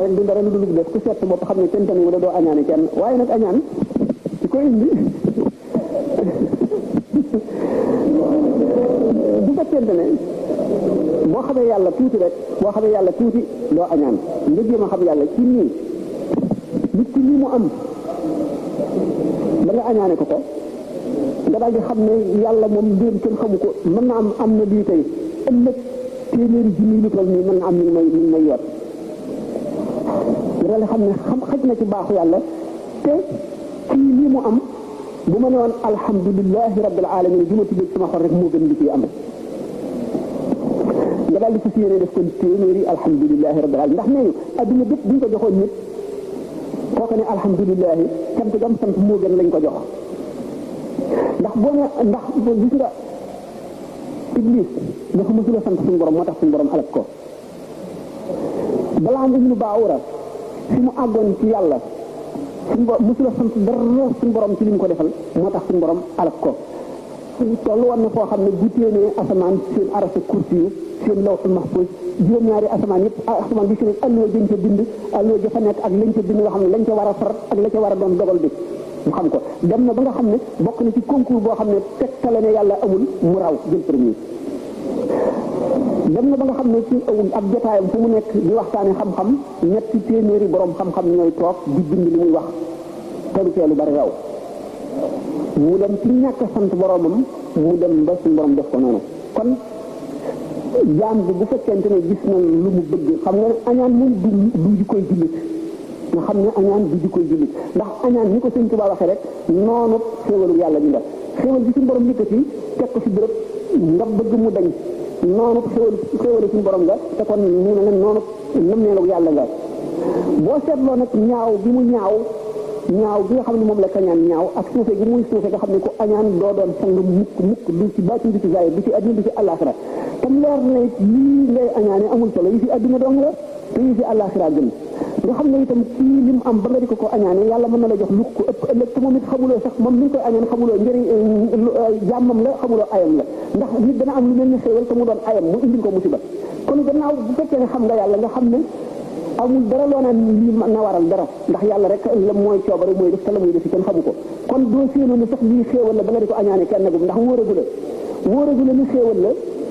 rek du dara lu dul def ku seet bopp xam ne kenn tamit wala doo añaane kenn waaye nag añaan ci koy indi bu fekkente ne boo xamee yàlla tuuti rek boo xamee yàlla tuuti doo añaan nga jéem a xam yàlla ci nii nit ki lii mu am da nga añaane ko nga daal di xam ne yàlla moom mbir kenn xamu ko mën na am na lii tey ëllëg téeméeri junni lu toll nii mën na am ñu may yoot nga daal di xam ne xaj na ci baaxu yàlla te kii lii mu am bu ma ne woon alhamdulilahi rabbil alamin bi ma tuddee sama xol rek moo gën li ciy am nga daal di ci yéene def kon téeméeri alhamdulilahi rabbil alamin ndax nee ñu adduna bépp bu ñu ko joxoon nit kooku ne alhamdulilahi sant gam sant moo gën lañ ko jox ndax boo ne ndax gis nga iblis dafa mësula sant suñu borom moo tax suñu borom alak ko balaa nga ñu baawura fi mu àggoon ci yàlla suñu borom mësula sant dara suñu borom ci li mu ko defal moo tax suñu borom alak ko tollu woon na foo xam ne bu téenee asamaan seen arasa kursi yu seen lawhul mahfuz juróom-ñaari asamaan yëpp asamaan bi si nekk alluwa jën ca bind alluwa ja fa nekk ak lañ ca bind nga xam ne lañ ca war a far ak la ca war a doon dogal bi mu xam ko dem na ba nga xam ne bokk na ci concours boo xam ne tegtale ne yàlla amul mu raw jël premier dem na ba nga xam ne ci ab jotaayam fu mu nekk di waxtaane xam-xam ñetti téeméeri borom xam-xam ñooy toog di bind li muy wax telu teelu bari raw mu dem ci ñàkk sant boromam mu dem ba suñu borom def ko noonu kon jaam bi bu fekkente ne gis na lu mu bëgg xam nga ne añaan moom du jikkoy jullit nga xam ne añaan du jikkoy jullit ndax añaan ni ko sëñ Tuubaa waxee rek noonu xéewalu yàlla bi nga xéewal bi suñu borom yëkkati teg ko ci béréb nga bëgg mu dañ noonu xéewalu suñu borom nga te kon ñu ne leen noonu nammeelu yàlla nga boo seetloo nag ñaaw bi mu ñaaw bi nga xam ne moom la kañaan ñaaw ak suufe gi muy suufe nga xam ne ku añaan doo doon sang mukk du ci baatin du ci zaahir du ci adduna du ci àllaaxira tam leer na it lii ngay añaane amul solo yi fi adduna dong la te yi fi àllaaxira gën nga xam ne itam kii lim am ba nga di ko añaane yàlla mën na la jox lu ko ëpp ëllëg te moom it xamuloo sax moom li nga koy añaan xamuloo njëriñ jàmmam la xamuloo ayam la ndax nit dana am lu mel ni xéewal te mu doon ayam mu indil ko musiba kon gannaaw bu fekkee ne xam nga yàlla nga xam ne amul dara loo naan lii na waral dara ndax yàlla rek la mooy coobare mooy def te la muy def kenn xamu ko kon doo séenoo ne sax lii xéewal la ba nga di ko añaane kenn nagum ndax wóoragu la ni xéewal la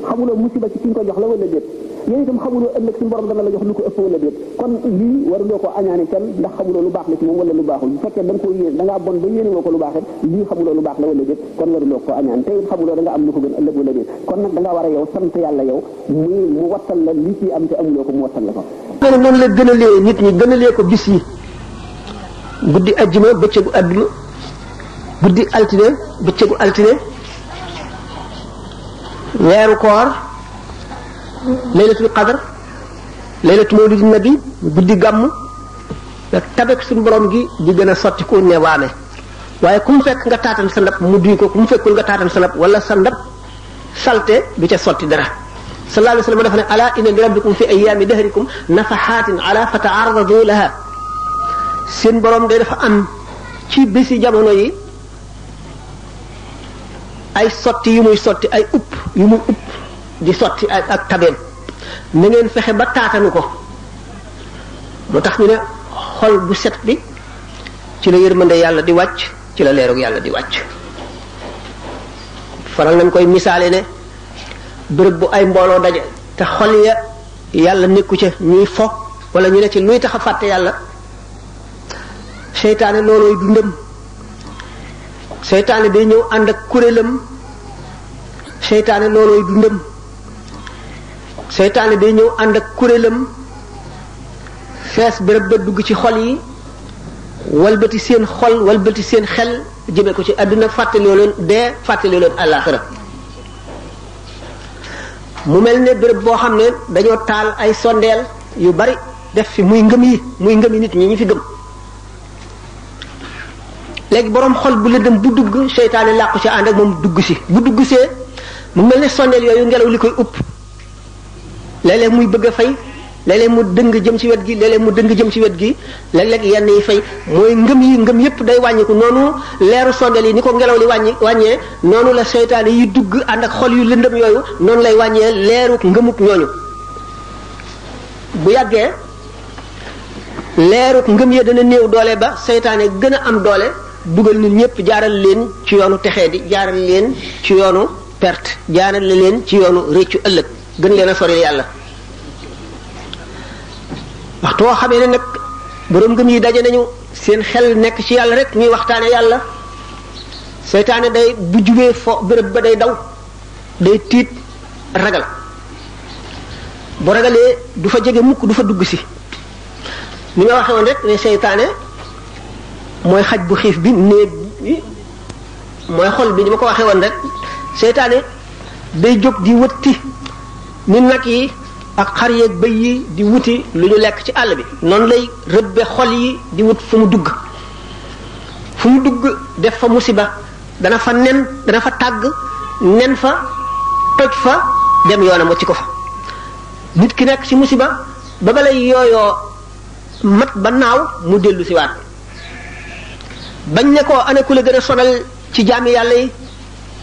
xamuloo musiba ci ki nga ko jox la wala déet yooyu itam xamuloo ëllëg suñu borom dana la jox lu ko ëpp wala déet kon lii waruloo ko añaane kenn ndax xamuloo lu baax la ci moom wala lu baaxul bu fekkee da nga ko yéen da ngaa bon ba yéene nga ko lu baax rek lii xamuloo lu baax la wala déet kon waruloo ko añaane te it xamuloo da nga am lu ko gën ëllëg wala déet kon nag da ngaa war a yow sant yàlla yow mu wattal la li ci am te amuloo ko mu wattal la ko noonu la gënalee nit ñi gënalee ko bis yi guddi ajjuma bëccëgu àdduna guddi altine bëccëgu altine weeru koor laylatul qadr laylatu mawlidi nabi guddi gàmm tabek suñu borom gi di gën a sotti ku ne waame waaye ku mu fekk nga taatan sa ndab mu duy ko ku mu fekkul nga taatan sa ndab wala sa ndab salte du ca sotti dara sallallahu alayhi wa sallam dafa ne ala inna li rabbikum fi ayyaami dahrikum nafahatin ala fata'arradu laha seen borom day dafa am ci bési jamono yi ay sotti yu muy sotti ay upp yu muy upp di sotti ak tabeem na ngeen fexe ba taatanu ko moo tax ñu ne xol bu set bi ci la yërmande yàlla di wàcc ci la leerug yàlla di wàcc faral nañ koy misaale ne bërëb bu ay mbooloo daje te xol ya yàlla nekku ca ñuy fo wala ñu ne ci luy tax a fàtte yàlla seytaane loolooy dundam seytaane day ñëw ànd ak kuréelam seytaane loolooy dundam seytaane day ñëw ànd ak kuréelam fees bërëb ba dugg ci xol yi walbati seen xol walbati seen xel jëme ko ci àdduna fàttaloo leen dee fàttaloo leen àllaaxira mu mel ne béréb boo xam ne dañoo taal ay sondeel yu bari def fi muy ngëm yi nit ñi fi gëm léegi borom xol bu lëndëm bu dugg seytaane làqu ci ànd ak moom dugg si bu dugg see mu mel ne sondeel yooyu ngelaw li koy upp léeg-léeg muy bëgg a fay léeg-léeg mu dëng jëm ci wet gi léeg-léeg mu dëng jëm ci wet gi léeg-léeg yenn yi fay mooy ngëm yépp day wàññiku noonu leeru sondeel yi ni ko ngelaw li wàññee noonu la seytaane yi dugg ànd ak xol yu lëndëm yooyu noonu lay wàññee leeru ngëmuk ñooñu bu yàggee leeru ngëm ya dana néew doole ba seytaane gën a am doole dugal nit ñëpp jaaral leen ci yoonu texee di jaaral leen ci yoonu perte jaaral leen ci yoonu réccu ëllëg gën leen a sori yàlla waxtu woo xamee ne nag borom ngëm yi daje nañu seen xel nekk ci yàlla rek ñuy waxtaane yàlla seytaane day bu jubee fo béréb ba day daw day tiit ragal bu ragalee du fa jege mukk du fa dugg si ni nga waxee woon rek ne seytaane mooy xaj bu xiif bi néeg bi mooy xol bi ni ma ko waxee woon rek seytaane day jóg di wëtti ni nag yi ak xar yeeg bëy yi di wuti lu ñu lekk ci àll bi noonu lay rëbbe xol yi di wut fu mu dugg def fa musiba dana fa nen dana fa tàgg nen fa toj fa dem yoonam wacci ko fa nit ki nekk ci musiba ba balay yooyoo mat ba naaw mu dellu si waat bañ ne ko ana ku la gën a sonal ci jaami yàlla yi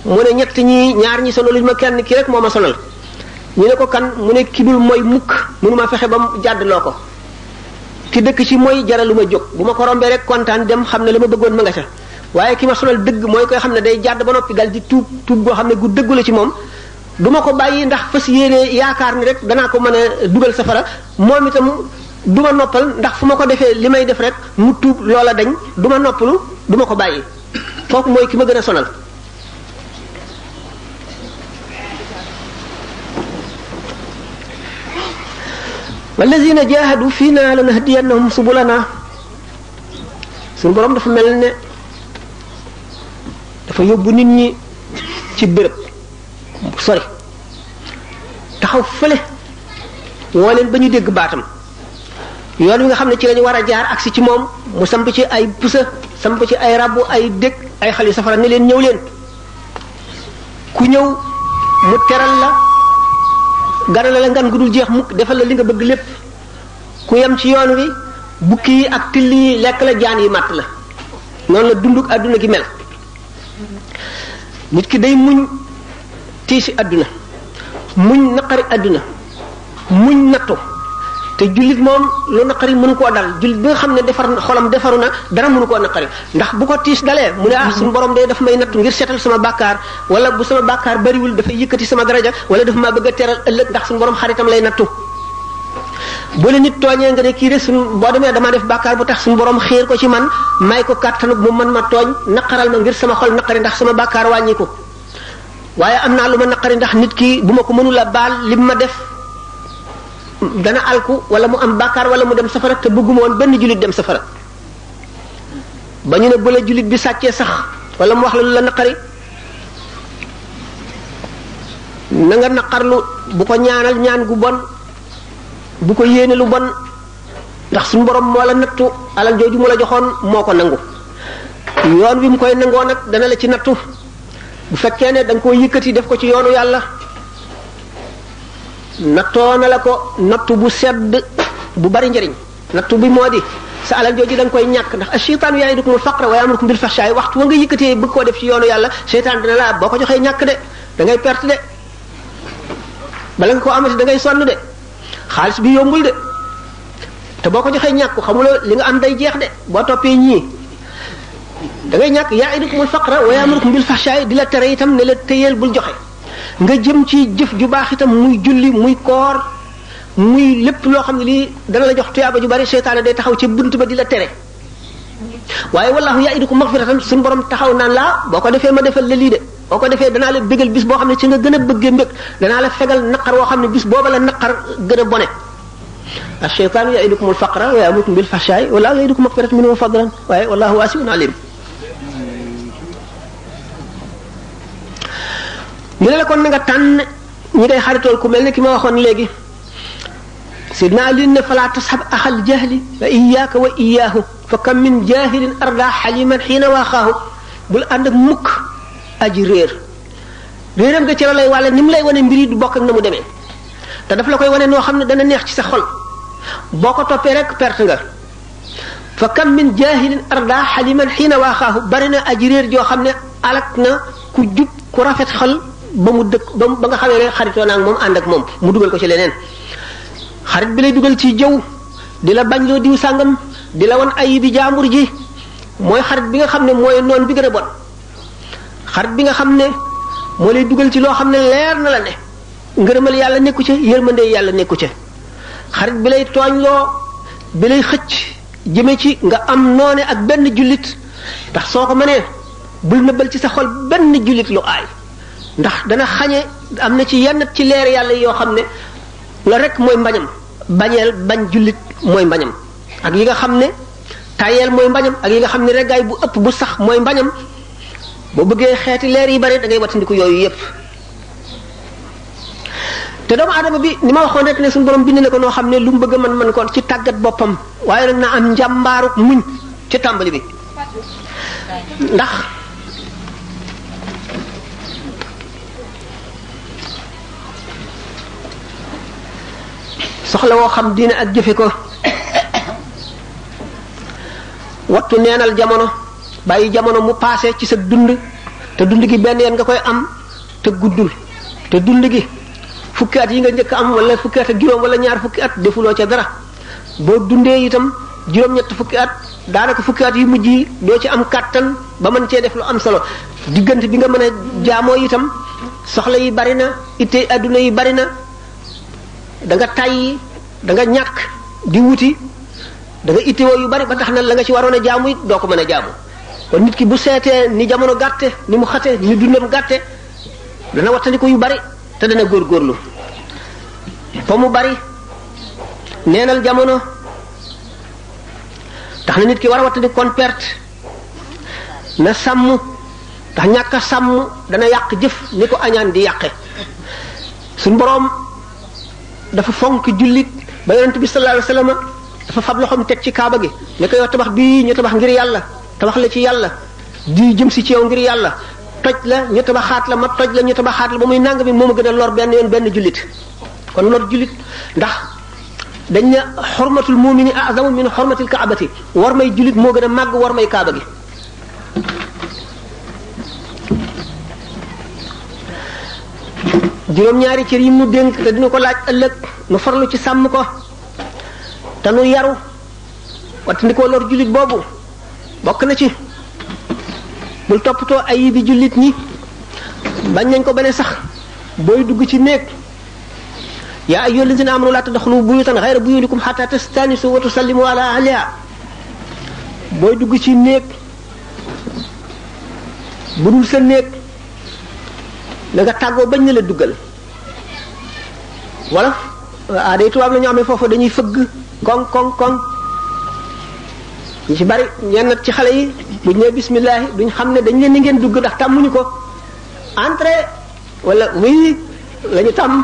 mu ne ñett ñi ñaar ñi sonaluñ ma kenn ki rek moo ma sonal ñu ne ko kan mu ne ki dul mooy mukk mënuma fexe ba mu jàddloo ko ki dëkk ci mooy jaralu ma jóg bu ma ko rombee rek kontaan dem xam ne la ma bëggoon ma nga ca waaye ki ma sonal dëgg mooy koy xam ne day jàdd ba noppi dal di tuub goo xam ne gu dëggu la ci moom du ma ko bàyyi ndax fas yéene yaakaar ni rek danaa ko mën a dugal safara moom itam du ma noppal ndax fu ma ko defee li may def rek mu tuub loola dañ du ma noppalu du ma ko bàyyi kooku mooy ki ma gën a sonal wallazina jahadu fiina lanahdiyannahum subulana suñu borom dafa mel ne dafa yóbbu nit ñi ci béréb bu sori taxaw fële woo leen ba ñu dégg baatam yoon wi nga xam ne ci lañu war a jaar agsi ci moom mu samp ci ay pusa samp ci ay rabbu ay dëkk ay xal yu safara ne leen ñëw leen ku ñëw mu teral la ganale la ngan gu dul jeex mukk defal la li nga bëgg lépp ku yem ci yoon wi bukki yi ak till yi lekk la jaan yi màtt la noonu la dunduk àdduna gi mel nit ki day muñ tiisi àdduna muñ naqari àdduna muñ nattu te jullit moom lu naqari mënu koo dal jullit bi nga xam ne defar xolam defaru na dara mënu koo naqari ndax bu ko tiis dalee mu ne suñu borom day daf may nattu ngir seetal sama bàkkaar wala bu sama bàkkaar bariwul dafay yëkkati sama daraja wala dafa maa bëgg a teral ëllëg ndax suñu borom xaritam lay nattu bu la nit tooñee nga ne kii de suñu boo demee damaa def bàkkaar bu tax suñu borom xiir ko ci man may ko kàttanug mu mën ma tooñ naqaral ma ngir sama xol naqari ndax sama bàkkaar wàññi ko waaye am naa lu ma naqari ndax nit ki bu ma ko mënula baal lim ma def dana alku wala mu am bàkkaar wala mu dem safara te bëgguma woon benn jullit dem safara ba ñu ne bu la jullit bi sàccee sax wala mu wax la lu la naqari na nga naqarlu bu ko ñaanal ñaan gu bon bu ko yéene lu bon ndax suñu borom moo la nattu alal jooju mu la joxoon moo ko nangu yoon wi mu koy nangoo nag dana la ci nattu bu fekkee ne da nga koo yëkkati def ko ci yoonu yàlla nattoo na la ko nattu bu sedd bu bari njëriñ nattu bi moo di sa alal jooju da nga koy ñàkk ndax ash-shaytaanu ya'idukumul faqra wa ya'murukum bil fahshaa'i waxtu wa nga yëkkatee bëgg koo def ci yoonu yàlla seytaan dina la boo ko joxee ñàkk de da ngay perte de bala nga ko amati da ngay sonn de xaalis bi yombul de te boo ko joxee ñàkk xamuloo li nga am day jeex de boo toppee ñii da ngay ñàkk ya'idukumul faqra wa ya'murukum bil fahshaa'i di la tere itam ne la téyeel bul joxe nga jëm ci jëf ju baax itam muy julli muy koor muy lépp loo xam ne lii dana la jox tuyaaba ju bari seytaane day taxaw ci bunt ba di la tere waaye wallahu ya'idukum maghfiratan suñu borom taxaw naan laa boo ko defee ma defal la lii de boo ko defee danaa la bégal bis boo xam ne ci nga gën a bëggee mbég danaa la fegal naqar woo xam ne bis booba la naqar gën a bone ash-shaytaanu ya'idukumul faqra wa ya'murukum bil fahshaa'i wallahu ya'idukum maghfiratan minhu wa fadlan waaye wallahu waasi'un alim ñu ne la kon na nga tànn ñi ngay xaritool ku mel ne ki ma waxoon léegi sidna Ali ne fala tashab axal jahli fa iyyaka wa iyyahu fa kam min jahilin arda xaliman xiina waaxaahu bul ànd ak mukk aji réeram nga ci la lay wàlle ni mu lay wane mbir yi du bokk ak na mu demee te daf la koy wane noo xam ne dana neex ci sa xol boo ko toppee rek perte nga fa kam min jahilin arda xaliman xiina waaxaahu bari na aji réer joo xam ne alak na ku jub ku rafet xol ba mu dëkk ba nga xamee ne xaritoo naa ak moom ànd ak moom mu dugal ko ci leneen xarit bi lay dugal ci jëw di la bañ loo diw sàngam di la wan ayibi jaambur ji mooy xarit bi nga xam ne mooy noon bi gën a bon xarit bi nga xam ne moo lay dugal ci loo xam ne leer na la ne ngërëmal yàlla nekku ca yërmande yàlla nekku ca xarit bi lay tooñ loo bi lay xëcc jëme ci nga am noone ak benn jullit ndax soo ko mënee bul nëbbal ci sa xol benn jullit lu aay ndax dana xañe am na ci yenn ci leer yàlla yoo xam ne la rek mooy mbañam bañeel bañ jullit mooy mbañam ak yi nga xam ne tayeel mooy mbañam ak yi nga xam ne reggaay bu ëpp bu sax mooy mbañam boo bëggee xeeti leer yi bari da ngay wattandiku yooyu yépp te doomu aadama bi ni ma waxoon rek ne suñu borom bind na ko noo xam ne lu mu bëgg man ko ci tàggat boppam waaye nag na am njàmbaaru muñ ci tàmbali bi ndax soxla woo xam diine ak jëfe ko wattu neenal jamono bàyyi jamono mu paase ci sa dund te dund gi benn yoon nga koy am te guddul te dund gi fukki at yi nga njëkk am wala fukki at ak juróom wala ñaar fukki at defuloo ca dara boo dundee itam juróom-ñett fukki at daanaka fukki at yu mujj yi doo ci am kàttan ba mën cee def lu am solo diggante bi nga mën a jaamoo itam soxla yi bari na itte adduna yi bari na da nga tàyyi da nga ñàkk di wuti da nga ittewoo yu bari ba tax na la nga ci waroon a jaamu it doo ko mën a jaamu kon nit ki bu seetee ni jamono gàtte ni mu xate ni dundam gàtte dana wattandiku yu bari te dana góorgóorlu fa mu bari neenal jamono tax na nit ki war a wattandiku kon perte na sàmm tax ñàkk a sàmm dana yàq jëf ni ko añaan di yàqe suñ boroom dafa fonk jullit ba yonent bi sallallahu alayhi wasallam dafa fab loxoom teg ci kaaba gi ne ko yow tabax bii ñu tabax ngir yàlla tabax la ci yàlla di jëm si ci yow ngir yàlla toj la ñu tabaxaat la ma toj la ñu tabaxaat la ba muy nang bi moo ma gën a lor benn yoon benn jullit kon lor jullit ndax dañ ne xormatul mumini azamu min xormatil kaabati war may jullit moo gën a màgg war may kaaba gi juróom-ñaari cër yi mu dénk te dina ko laaj ëllëg nu farlu ci sàmm ko te nu yaru wattandikoo lor jullit boobu bokk na ci bul toppatoo ayibi jullit ñi bañ nañ ko ba ne sax booy dugg ci néeg yaa ayyuhal lazina amanu laa tadxulu buyutan xayra buyutikum xataa tastanisu wa tusallimu ala ahliha booy dugg ci néeg bu dul sa néeg da nga tàggoo bañ na la duggal wala aaday tubaab la ñu amee foofu dañuy fëgg koŋ koŋ koŋ ñu ci bari ñenn ci xale yi buñ nee bismillahi duñ xam ne dañ leen ni ngeen dugg ndax tàmmuñu ko entrée wala oui la ñu tàmm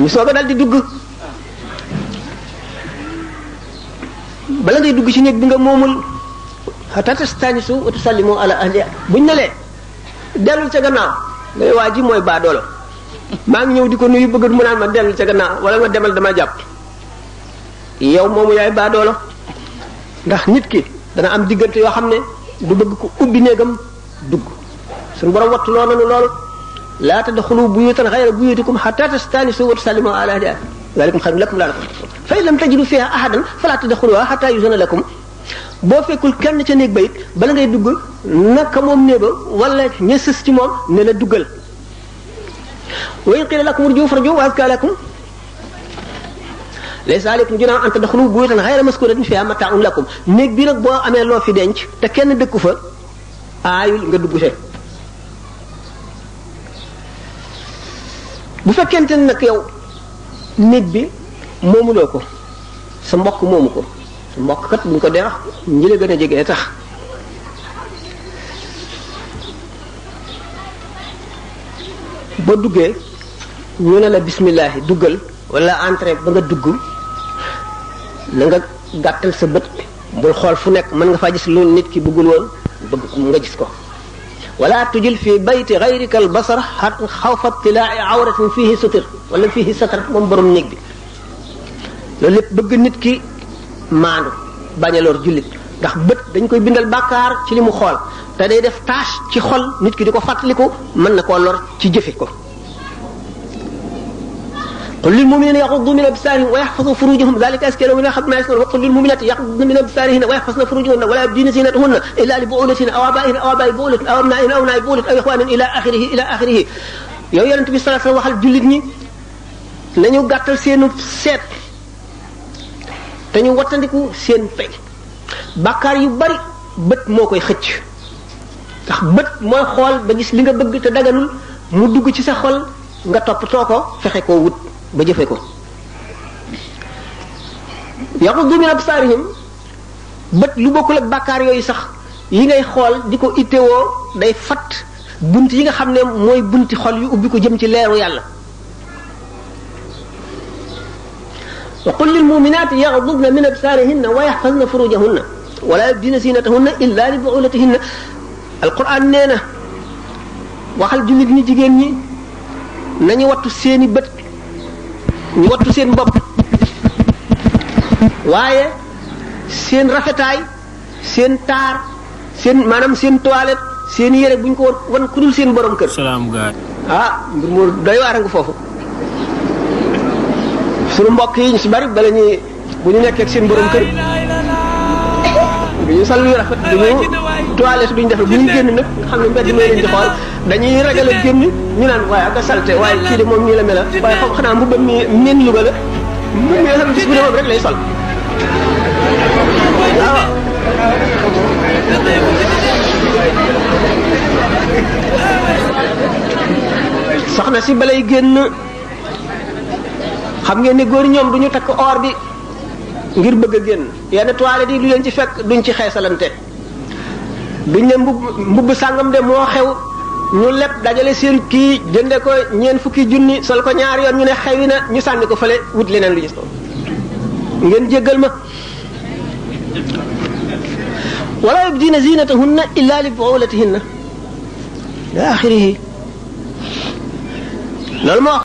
ñu soog a dal di dugg bala ngay dugg ci néeg bi nga moomul hatta tastanisu wa tusallimu ala ahliha buñ ne lee dellul ca gannaaw ngay waa ji mooy baadoolo maa ngi ñëw di ko nuyu bëgg mu naan ma dellul ca gannaaw wala nga demal dama jàpp yow moomu yaay baadoolo ndax nit ki dana am diggante yoo xam ne du bëgg ko ubbi néegam dugg suñu borom wattu loo nanu loolu laa tadxulu buyutan xayra buyutikum hatta tastanisu wa tusallimu ala ahliha zalikum xayrun lakum la'allakum tashkurun fa in lam tajidu fiha ahadan fala tadxuluha hatta yuzana lakum boo fekkul kenn ca néeg ba it bala ngay dugg naka moom néeba wala ña sës ci moom ne la duggal wa in qila lakum urju farju wa azka lakum laysa alaykum junahun an tadxulu buyutan ghayra maskuratin fiha mata'un lakum néeg bi nag boo amee loo fi denc te kenn dëkku fa aayul nga dugg see bu fekkente ne nag yow néeg bi moomuloo ko sa mbokk moomu ko sa mbokk kat buñ ko dee wax ñi la gën a jege tax boo duggee ñu ne la bismillahi duggal wala entrée ba nga dugg na nga gàttal sa bët bul xool fu nekk mën nga faa gis lu nit ki bëggul woon bëgg nga gis ko wala tujil fi bayti gayrika al basar xawfa tilaa'i awratin fihi sutir wala fihi satar moom borom néeg bi loolu lépp bëgg nit ki maandu bañ a lor jullit ndax bët dañ koy bindal bàkkaar ci li mu xool te day def tâche ci xol nit ki di ko fàttaliku mën na koo lor ci jëfe ko qul lil mu'minina yaghuddu min absarihim wa yahfazu furujahum dhalika azka lahum ma yasnun wa qul lil mu'minati yaghuddna min absarihinna wa yahfazna furujahunna wa la yubdina zinatahunna illa li bu'ulatihinna aw aba'ihinna aw aba'i bu'ulatihinna aw abna'ihinna aw abna'i bu'ulatihinna aw ikhwanihinna ila akhirih yow yonent bi sallallahu alayhi wasallam waxal jullit ñi nañu gàttal seenu seet te ñu wattandiku seen pay bàkkaar yu bari bët moo koy xëcc ndax bët mooy xool ba gis li nga bëgg te daganul mu dugg ci sa xol nga toppatoo ko fexe koo wut ba jëfe ko yaghuddu min absarihim bët lu bokkul ak bàkkaar yooyu sax yi ngay xool di ko ittewoo day fat bunt yi nga xam ne mooy bunti xol yu ubbi ko jëm ci leeru yàlla wa qul lil mu'minati yaghdudna min absarihinna wa yahfazna furujahunna wa la yubdina zinatahunna illa li bu'ulatihinna alquran nee na waxal jullit ñi jigéen ñi nañu wattu seeni bët ñu wattu seen bopp waaye seen rafetaay seen taar seen maanaam seen toilette seen yére bu ñu ko wan ku dul seen borom kër. salaam gaay. mbir mu doy waar nga foofu sunu mbokk yi ñu si bari bala ñuy bu ñu nekkee ak seen borom kër du ñu sol yu rafet du ñu toilette duñ def bu ñu génn nag nga xam ne mbedd mi leen di xool dañuy ragal a génn ñu naan waaye ak a salte waaye kii de moom nii la mel waaye xam xanaa mbubbam mi meen Louga la mbubb mi nga xam ne bis bu ne moom rek lay sol waaw. soxna si balay génn xam ngeen ne góor ñoom duñu takk or bi ngir bëgg a génn yenn toilette yi lu leen ci fekk duñ ci xeesalante duñ ne mbubb sàngam de moo xew ñu lepp dajale seen kii jënde ko ñeen fukki junni sol ko ñaar yoon ñu ne xewi na ñu sànni ko fële wut leneen lu gis ko ngeen jéggal ma wala yubdina zinatahunna illa li bu'ulatihinna ila axirihi loolu moo